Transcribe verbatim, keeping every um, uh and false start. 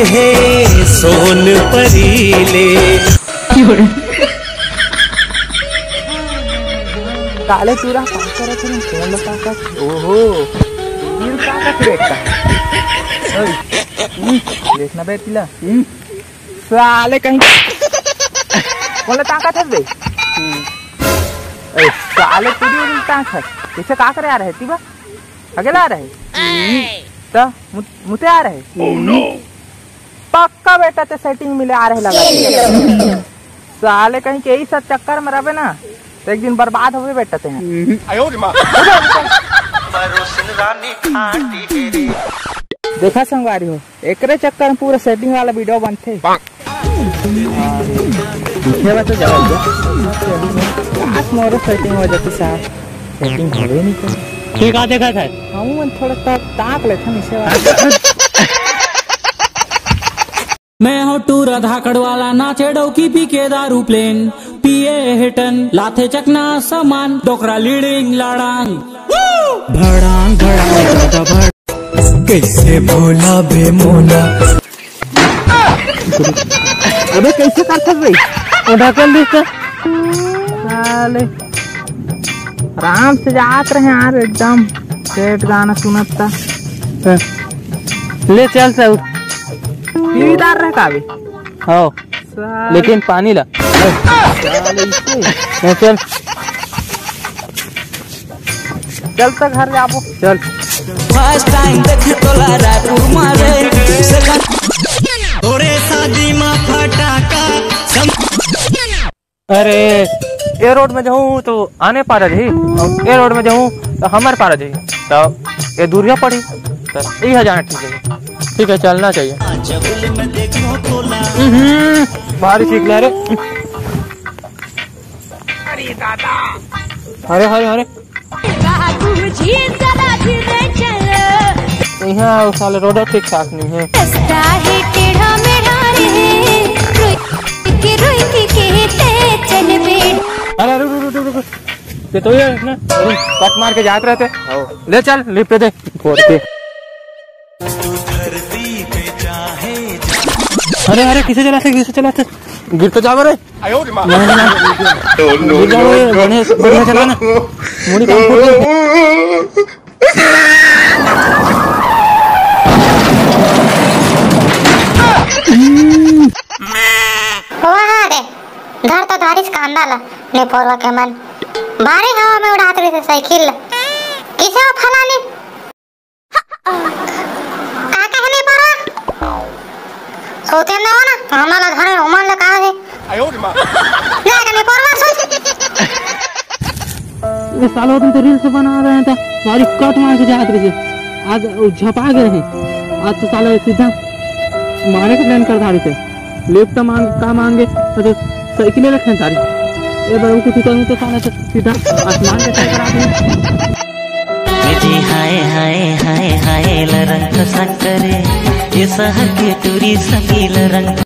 हे सोन परी ले। काले तू रहा का करत हे, फोन लो का कर। ओहो, दिल का का फेंकता है। ओए, हम्म, देखना बे तिला। हम्म, साले कहीं। बोले ताकत है बे। हम्म। ए, साले तेरी उड़ी ताकत। इसे का करे आ रहे ती बा? अकेला आ रहे? तो मु-, मुते आ रहे? पक्का बेटा ते सेटिंग मिले आ रहे लगा। साले कहीं के ही सब चक्कर में रहे ना, तो एक दिन बर्बाद होवे बेटा ते हैं। देखा संगवारी हो, एकरे चक्कर में पूरा सेटिंग वाला वीडियो बनथे। दिखे बा तो जवाब दे। काश मोरो सेटिंग हो जाती साहब। सेटिंग होवे नहीं करे। ठीक आ देखा था। हम मन थोड़ा ता-, ताक लेथन इसे वाला। मैं हो टूरा धाकड़ वाला, नाचे डौकी पी के दारू प्लेन, पिए हेटन लाथे चकना सामान, डोकरा लीडिंग लाड़ांग। भड़ांग भड़ांग दादा भड़। कैसे भोला बे मोला। अबे कैसे करथस भाई? वो ढकल दिस त। साले आराम से जात रहे यार, एकदम सेठ गाना सुनत था। हाँ। ले चल सब। पीवीदार रहे का अभी? हाँ। साले। लेकिन पानी ला। साले इसको। हाँ, चल। चल तो घर जाबो। चल। फर्स्ट टाइम देखे तोला रायपुर मारे। तोरे शादी मा फटाका सम- अरे, ए रोड में जाऊँ तो आने पारा जी, और ए रोड में जाऊँ तो हमारे पारा जी, तो ये दूरिया पड़ी, तो यही जाना ठीक है। ठीक है, चलना चाहिए। हम्म, भारी चीख ले रे। अरे दादा। अरे, अरे, अरे। बाबूजी, जरा धीरे चलो। यहाँ वो साले रोड ठीक ठाक नहीं है। रास्ता है टेढ़ा मेढ़ा रे, रुक के, रुक के ते चलबे। अरे, रुक, रुक, रुक, रुक। ये तो ये है ना, कट मार के जात रहते। ले चल, लिफ्ट दे, फोड़ के। अरे, अरे, किसे चलाते, किसे चलाते? गिर तो जावे रे। आयो रे माँ। नहीं, नहीं, नहीं। गिर जावे, बढ़िया, बढ़िया चला ना। मुड़ी काम खोल दे। वाह रे, धर तो धारिस कांदा ला, ने पोरवा के मन। भारी हवा में उड़ात रहिस साइकिल ला। किसे वो फलानी? का कहे नहीं पड़वा? सोते न हो ना, हमला घर में उमन लगा है। आयो रे माँ। ले के नहीं पड़वा सोच। ये साला तुम तो रील्स बना रहे हैं, तो सारी कट मार के जात रही है। आज वो झपा गए हैं। आज तो साला सीधा मारे का प्लान कर धारे थे। लिफ्ट मांग, का मांगे, तो साइकिल रखे हैं सारी। ए बाबू, कुछ करूँ तो साला तो सीधा आसमान के सर करा दूँ। जी हाय हाय हाय हाय लरंग संकरे, ये शहर के टूरी संगील रंग